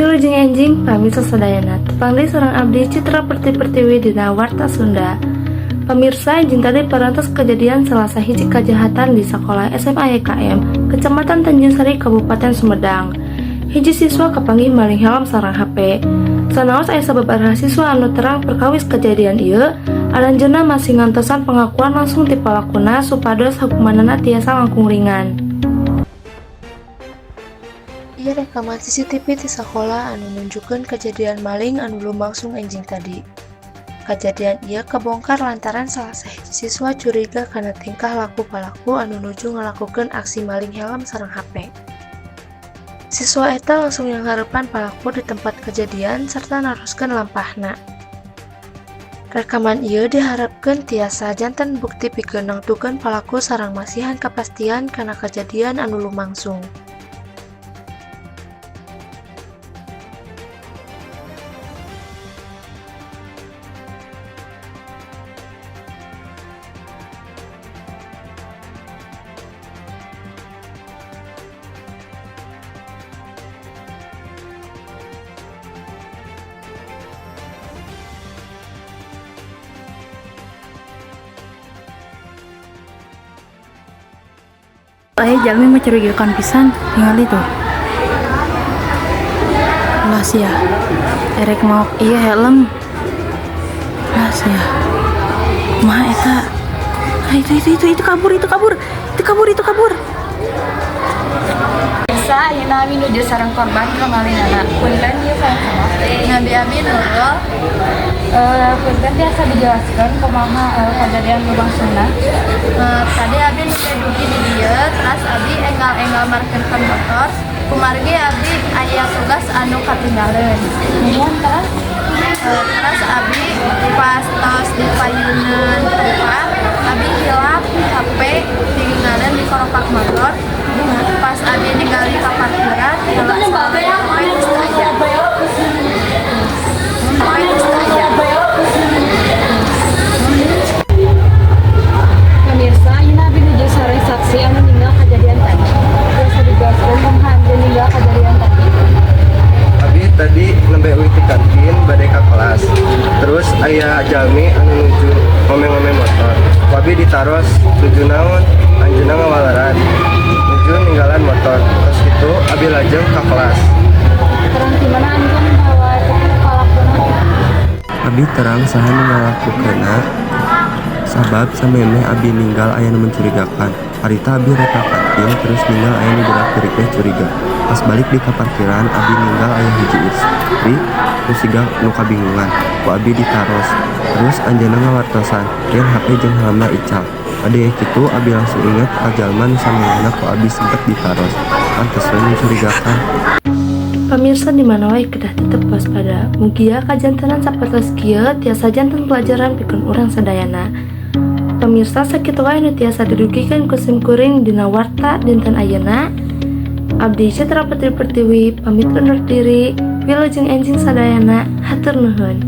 Wilujeng enjing pamirsa sadayana, tepang deui sareng abdi Citra Perti Pertiwi dina Warta Sunda. Pamirsa, enjing tadi parantos kejadian salah sahiji kejahatan di sekolah SMA YKM, Kecamatan Tanjung Sari, Kabupaten Sumedang. Hiji siswa kapanggih maling helm sareng HP. Sanaos aya sababaraha siswa anu terang perkawis kejadian ieu, aranjeunna masih ngantosan pengakuan langsung ti palakuna supados hukumanana tiasa langkung ringan. Ieu rekaman CCTV ti sakola anu nunjukkeun kajadian maling anu lumangsung enjing tadi. Kajadian ieu kabongkar lantaran salah sahiji siswa curiga kana tingkah laku palaku anu nuju ngalakukeun aksi maling helm sareng HP. Siswa eta langsung nyanghareupan palaku di tempat kejadian serta naroskeun lampahna. Rekaman ieu diharepkeun tiasa janten bukti pikeun nangtukeun palaku sareng masihan kapastian kana kajadian anu lumangsung. Aya jalmi mencurigakan pisan, tingali tuh. Lah sia. Erek maok ieu helm. Lah sia. Kumaha eta? Ah, itu kabur, itu kabur. Itu kabur, itu kabur. Bisa ayeuna abi nuju sareng korban kamalinana. Punten, ieu sareng saha? Nabi abi Nurul. Punten, tiasa dijelaskan kumaha kejadian lumangsungna? Tadi abi nu dugi di dieu, terus abi enggal-enggal markeun motor. Kumargi abi aya tugas anu katinggaleun. Nuhun, terus? Terus abi pas tos di payunan tempat, abi hilap HP tinggalan di koropak motor. Pas abi ningali ka parkiran, kalau HP geus teu aya. HP geus teu aya. Pemirsa, ayeuna abi nuju sareng saksi anu ninggal kejadian tadi. Tiasa dijelaskan kumaha anjeun ninggal kejadian tadi? Abi tadi nembe uih ti kantin bade ka kelas. Terus aya jalmi anu nuju ngome-ngome motor. Ku abi ditaros, "Nuju naon?" Anjeunna ngawaleran, nuju ninggalan motor. Terus itu abi lajeng ka kelas. Terang di mana anjeun bahwa itu palakuna? Abi terang saha nu ngalakukeunna, sabab samemeh abi ninggal aya nu mencurigakan. Harita abi rek ka kantin, terus ninggal aya nu gerak gerik teh curiga. Pas balik di ka parkiran, abi ninggal aya hiji istri nu siga nu kabingungan. Ku abi ditaros, terus anjeunna ngawartosan yen HP jeung helmna ical. Ade kitu abi langsung inget ka jalma nu samemehna ku abi sempet ditaros. Pantes we mencurigakan. Pamirsa di mana wae, kedah tetep waspada. Mugia kajantenan sapertos kieu tiasa janten pelajaran pikeun urang sadayana. Pamirsa, sakitu wae nu tiasa didugikeun ku sim kuring dina warta dinten ayeuna. Abdi Citra Putri Pertiwi pamit undur diri. Wilujeng enjing sadayana, hatur nuhun.